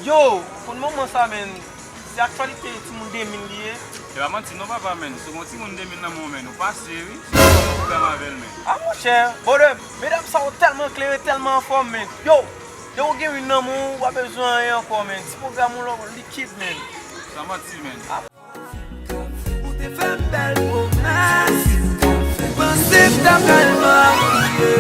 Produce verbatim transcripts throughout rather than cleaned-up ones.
Yo, pou moman sa, menn, se aktyalite timoun de mil li ye. E pa manti non, papa, menn. Si w gen yon timoun de mil nan men w, menn, ou pase, wi. Si w gen yon pwoblèm avè l, menn. Ah, monchè, brother, medam sa yo tèlman klere, tèlman anfòm, menn. Yo, depi w gen youn nan men w, ou pa bezwen anyen ankò, menn. Ti pwogram ou la, likid, menn. Sa manti, menn. Ou te fè m bèl pwomès, ou panse m ta pral marye.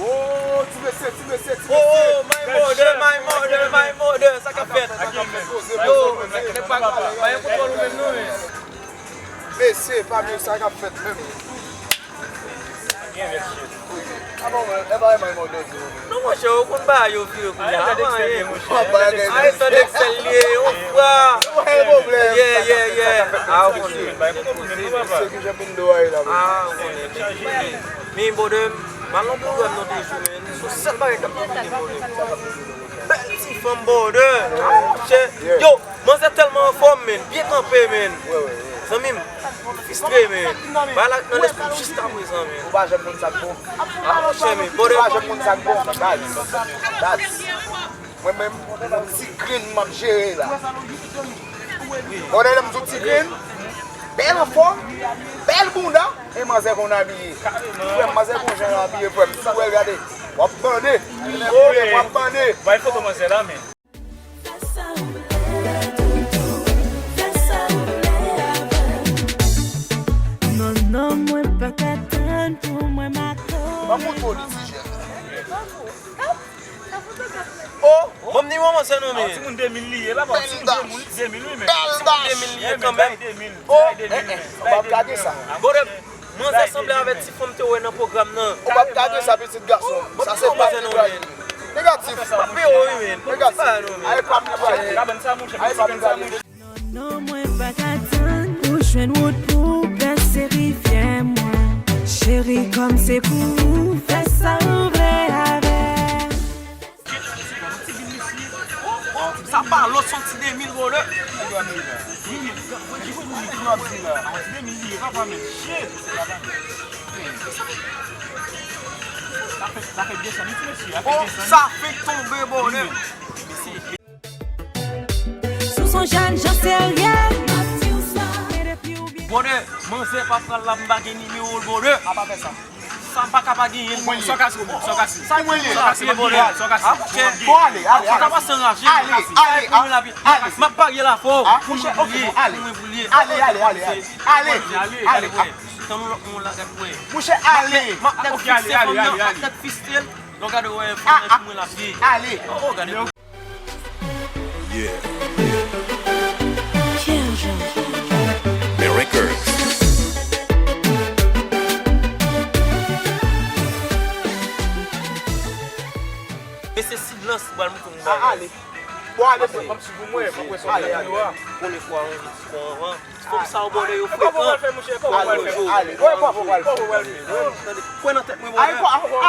Oh, ti mesye, ti mesye, ti mesye. Oh, oh, my mother, my mother, my mother. Sa k ap fèt? Yo, nèg pa, pa gen kontwòl ou menm non, men. Mesye, pa byen sa k ap fèt menm. Gen vèt shit. Ah bon, e pa, e pa, e pa, e pa, non, monchè, ou konn bagay yo vire kounye a. Ay, tande Excel, monchè. Ay, tande Excel li ye, yon fwa. Pa gen pwoblèm. Yeah, yeah, yeah. Ah, ou konnen. Mesye, ki jan Pindo a ye la, bro? Ah, ou konnen. Men, men, brother, m al nan pwogram nan toujou, men. Se sèl bagay k ap fè m, brother. Bèl ti fanm, brother. Ah, monchè. Yo, manzè tèlman anfòm, men. Byen kanpe, men. Zanmi m, fistre, men. Bagay la nan lespri m jiskaprezan, men. Ou pa janm konn sa k bon. Ah, monchè, men, brother. Ou pa janm konn sa k bon. Baz. Baz. Mwen menm, yon ti grenn m ap jere la. Brother, lè m di w ti grenn, bèl anfòm, bèl bounda, e manzè konn abiye. Frè m, manzè gon jan l abiye, frè m. Si w wè l, gade, w ap bande. Frè m, w ap bande. Bay foto manzè la, men. Non, non, mwen pa ka tann pou mwen mato. Ban m foto li, ti jèn. Oh, ban m nimewo manzè non, men. Timoun de mil li ye la, pa timoun de mil, de mil wi, men. Timoun de mil li ye kanmenm. Oh, eh, eh, w p ap gade sa. Brother, manzè sanble avèk ti fanm te wè nan pwogram nan. Ou p ap gade sa, pitit gason. Sa se pa manzè non, men. Negatif. Negatif. Aye pa m li pral ye. Aye pa m li pral ye. Non, non, mwen pa ka tann pou jwenn wout pou pèse rivyè mwen. Cheri, kòm se pou ou, fè sa ou vle avè m. Sa pa lòt, se yon ti de mil, brother. Ti de mil li ye, papa, men. Shit. Sa fè, sa fè desann, wi, ti mesye. Sa fè desann. Sa fè tonbe, brother. Sou son jèn jan serye, m ap di w sa. Men depi w byen. Brother, manzè pa pral la, m pa gen nimewo l, brother. A pa fè sa. Sa m pa ka pa genyen l, mwen ye. Sa w ka sou, sa w ka sou. Sa mwen ye. Sa w ka sou, brother. Sa w ka sou. Ah, monchè. Bon, ale, ale, ale. Sa pase anraje, ale, ale, ale, ale. M ap parye l avè w. Ah, monchè, ok, bon, ale. Pou mwen pou l ye. Ale, ale, ale, ale. Ale, ale, ale. Tann yon lòt moun la, gad wè. Monchè, ale. M ap tèt fikse fanm nan, m ap tèt fikse l. Lè w gade w wè fanm nan pou mwen l ap ye. Ale. Oh, oh, gade. Yeah. Kèl jan? Miracle. Mesye, silans, m pral montre nou bagay. Ale. Bon, ale, frè. M ap swiv ou, mwen, m ap wè sa w fè. Ale, ale. Premye fwa, anvi ti kon anvan. Fanm sa yo, brother, yo frekan. Ale, ale. Kwè nan tèt mwen, brother.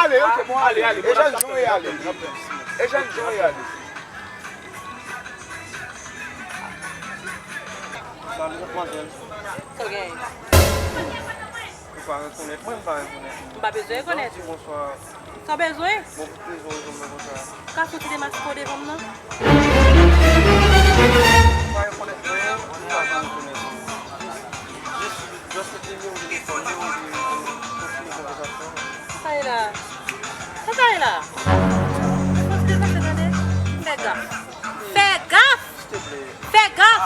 Ale, ok, bon, ale. E jan jan e ale. E jan jan e ale. Salut, mademoiselle. Sa w genyen? Ou pa rekonèt mwen, m pa rekonèt ou. M pa bezwen rekonèt. Di bonswa. Sa w bezwen? Bon, pou ki rezon ou jwenn mwen konsa? Ou ka fè yon ti demach pou devan m nan? Ou pa rekonèt mwen, ou pa janm rekonèt mwen. Just, just mete nimewo telefòn mwen, ou vin kontinye konvèsasyon. Sa sa ye la? Sa sa ye la? Fòs de pase tande. Fè gaf. Fè gaf! Fè gaf!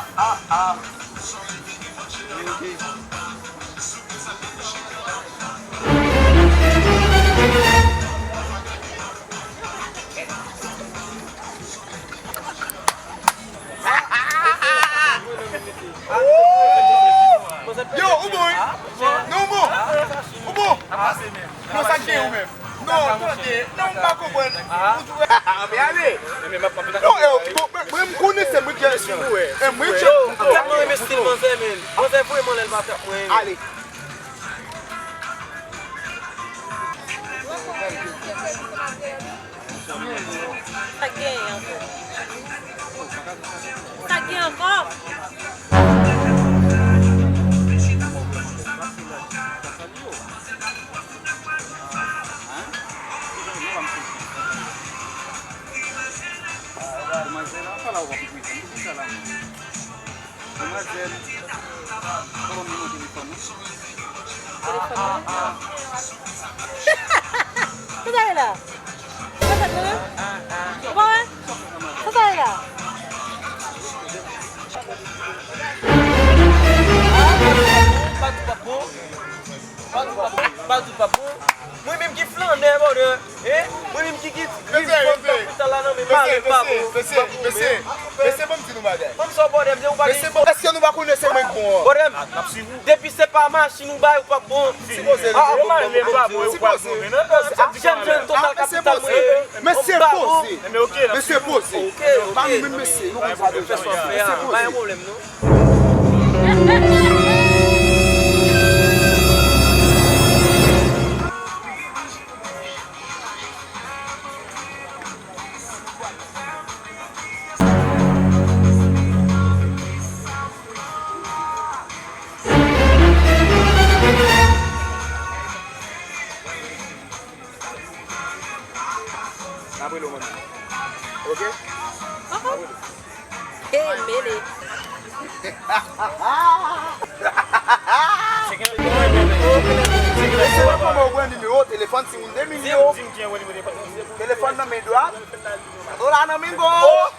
Yo, ou bon, wi? Non, ou bon? Ou bon? Non, sa k gen ou menm? Non, tande, non, m pa konprann. Ou tou, men ale. Non, e, bon, mwen, mwen, m konnen se mwen ki al sou ou, e mwen ki. Yo, m tèlman renmen stil manzè, men. Manzè voye m anlè, l pa trap mwen, men. Ale. Sa k genyen ankò? Sa k gen ankò? Hein? Demwazèl, kòman m nimewo telefòn ou? Telefòn mwen? Sa sa ye la? Sa sa ye la? Ou pa wè? Sa sa ye la? Mwen menm ki flannè, brother. Hein? Mwen menm ki, ki grenn fanm kapital la nan men mare pa bon. Mesye, mesye, mesye, ban m di nou bagay. Ban m sa w, brother, m di ou pa gen. Èske nou pa konnen se mwen k bon an? Brother, depi se pa machin ou bay, ou p ap bon. Sipoze, ah, ah, bon, bon, bon, sipoze. Jèn, jèn, total kapital mwen. Mesye, poze. Mesye, poze. Pa nou menm mesye, nou konn sa deja. Mesye, poze. Pa gen pwoblèm, non. N ap rele w, manmi. Ok? Hey, mele. Mesye, mwen kòman w pran nimewo telefòn timoun de milyon? Telefòn nan men dwat, dola nan men gòch.